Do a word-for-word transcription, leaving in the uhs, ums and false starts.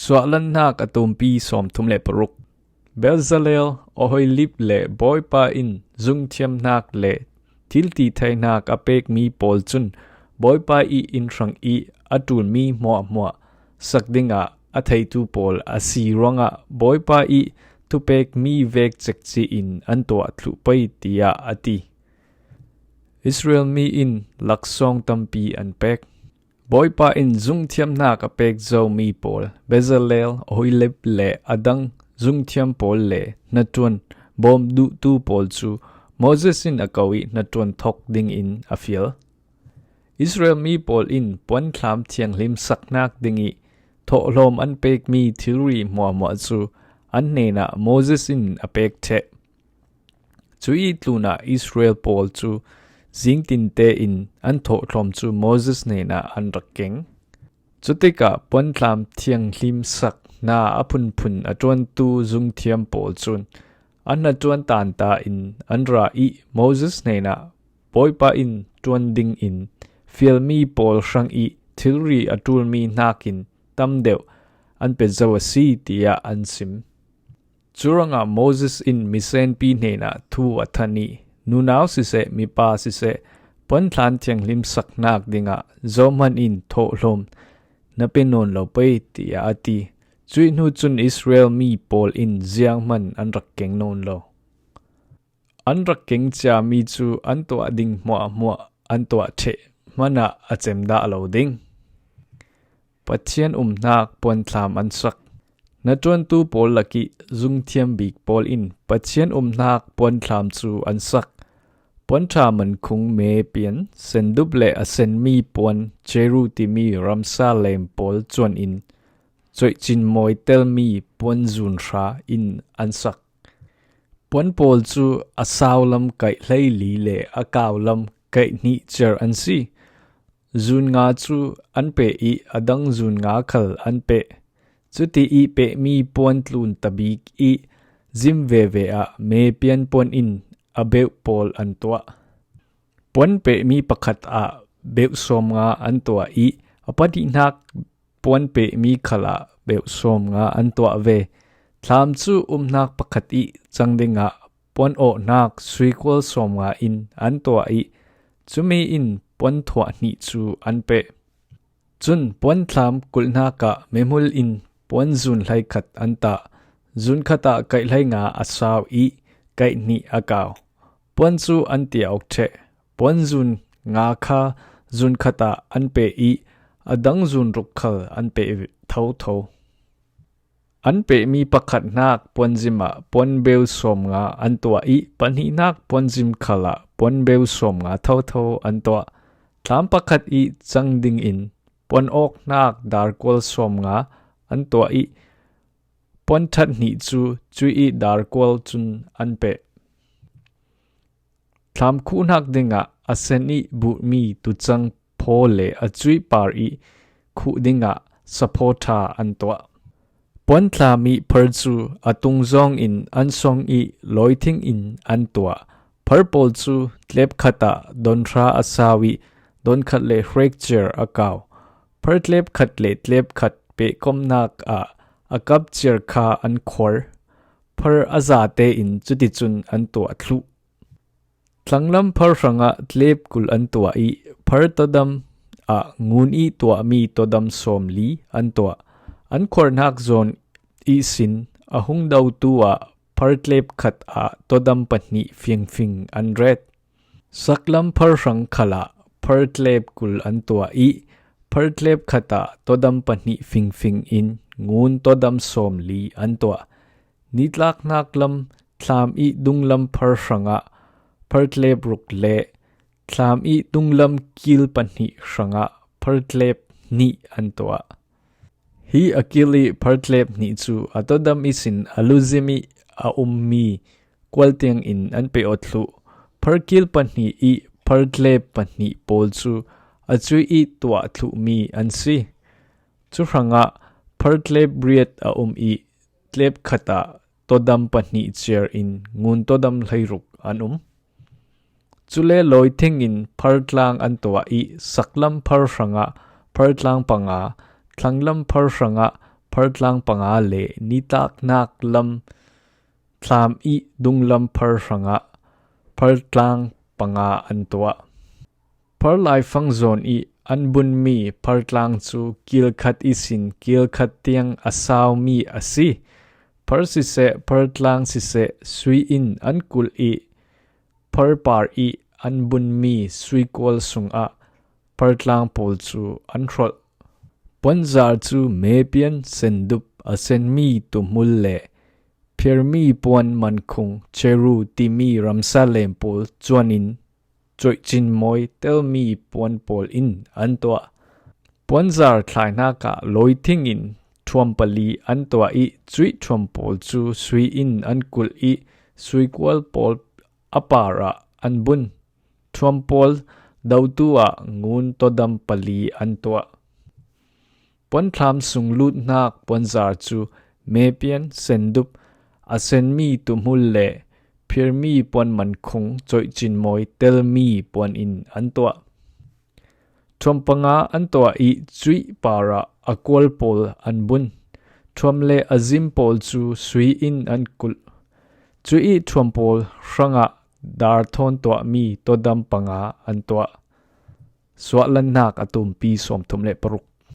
Cuahlannak a tumpi sawmthum le paruk. Bezalel, Oholib le Bawipa in zungthiamnak le thiltitheinak a pekmi pawl cun Bawipa i inn hrang i a ṭulmi hmuahhmuah sak dingah a theitu pawl a si ruangah Bawipa i thupekmi vek cekci in an tuah thluh pei, tiah a ti. Israel mi in laksawng tampi an pek. Bawipa in zungthiamnak a pek zomi pawl, Bezalel, Oholib le a dang zungthiam pawl le hnaṭuan bawm duhtu pawl cu Moses in a ko i hnaṭuan thawk dingin a fial. Israel mi pawl in puanthlam thianghlim saknak ding i thawhlawm an pekmi thilri hmuahhmuah cu an hnenah Moses in a pek ṭheh. Cuih tlunah Israel pawl cu zingtinte in an thawhlawm cu Moses hnenah an rak keng. Cutikah puanthlam thianghlim sak hna a phunphun a ṭuantu zungthiam pawl cun an hnaṭuan tanta in an ra i Moses hnenah Bawipa in ṭuan dingin fialmi pawl hrang i thilri a ṭulmi hnakin tam deuh an pe zo a si, tiah an sim. Curuangah Moses in misenpi hnenah thu a than i, nunau siseh, mipa siseh, puanthlam thianghlim saknak dingah zohman in thawhlawm na pe nawn lo pei, tiah a ti. Cuih hnu cun Israel mi pawl in zianghman an rak keng nawn lo. An rak keng ciami cu an tuah ding hmuahhmuah an tuah ṭheh hmanah a cem dah lo ding. Pathian umnak puanthlam an sak. Hnaṭuantu pawl lakih zungthiam bik pawl in Pathian umnak puanthlam cu an sak. Puanṭha mankhung me pian, sendup le a senmi puan, cheru timi ramsa lem pawl cuan in coihcin mawi telmi puanzun hra in an sak. Puan pawl cu a sau lam kaih hleili le a kau lam kaih hnih ciar an si. Zun nga cu an peh i a dang zun nga khal an peh. Cuti i pehmi puan tlun tabik i zim veve ah me pian puan in a beuh pawl an tuah. Puan pehmi pakhat ah beuh sawm nga an tuah i a pahnihnak puan pehmi khal ah beuh sawm nga an tuah ve. Thlam cu umnak pakhat i cang dingah puan awhnak suikual sawm nga in an tuah i cumi in puan thuah hnih cu an peh. Cun puanthlam kulhnak ah mehmul in puanzun hleikhat an tah. Zun khat ah kaih hleinga a sau i kaih hnih a kau. Puan cu an tiawk ṭheh. Puanzun nga kha zun khat ah an peh i a dang zun ruk khal an peh thotho. An pehmi pakhatnak puanzim ah puanbeu sawm nga an tuah i pahnihnak puanzim khal ah puanbeu sawm nga thotho an tuah. Thlam pakhat i cang dingin puan awknak darkual sawm nga an tuah i puan ṭhat hnih cu cuih i darkual cun an peh. Thlam khuhnak dingah a sen i buhmi tucang phaw le a cuih par i khuh dingah saphaw ṭha an tuah. Puanthlam i phar cu a tung zawng in an song i lawithing in an tuah. Phar pawl cu tlep khat ah don hra a sau i don khat le hrek ciar a kau. Phar tlep khat le tlep khat pehkomhnak ah a kap ciar kha an khuar. Phar a zate in cuticun an tuah thluh. Tlanglam phar hrangah tlep kul an tuah i phar todam ah ngun i tuahmi todam sawmli an tuah. An khuarnak zawn ihsin a hung dotu ah phar tlep khat ah todam pahnih fingfing an ret. Saklam phar hrang khalah phar tlep kul an tuah i phar tlep khat ah todam pahnih fingfing in ngun todam sawmli an tuah. Nitlaknak lam thlam i dunglam phar hrangah phar tlep ruk le thlam i dunglam kil pahnih hrangah phar tlep hnih an tuah. Hi a kil i phar tlep hnih cu a todam ihsin a luzim i a ummi kual tiangin an pe aw thluh. Phar kil pahnih i phar tlep pahnih pawl cu a cuih i tuah thluhmi an si. Cu hrangah phar tlep riat a um i tlep khat ah todam pahnih ciar in ngun todam hleiruk an um. Cule lawithing in phar tlang an tuah i saklam phar hrangah phar tlang panga, thlanglam phar hrangah phartlang panga le nitaknak lam thlam ih dunglam phar hrangah phartlang panga an tuah. Phar laifang zawn ih an bunmi phartlang cu kilkhat ihsin kilkhat tiang a saumi a si. Phar siseh, phartlang siseh, sui in an kulh ih, phar par ih an bunmi suikual sungah phartlang pawl cu an hrolh. Puanzar cu mepian, sendup, a senmi tuhmul le phirmi puan mankhung, cheru timi ramsa lem pawl cuan in coihcin mawi telmi puan pawl in an tuah. Puanzar thlainak ah lawithing in thuam pali an tuah ih cuih thuam pawl cu sui in an kulh ih suikual pawl a par ah an bun. Thuam pawl dotu ah ngun todam pali an tuah. Puanthlam sung luthnak puanzar cu mepian, sendup, a senmi tuhmul le phirmi puan mankhung, coihcin mawi telmi puan in an tuah. Thuam panga an tuah ih cuih par ah a kual pawl an bun. Thuam le a zim pawl cu sui in an kulh. Cuih thuam pawl hrangah dar thawn tuahmi todam panga an tuah. Suahlannak a tumpi sawmthum le paruk.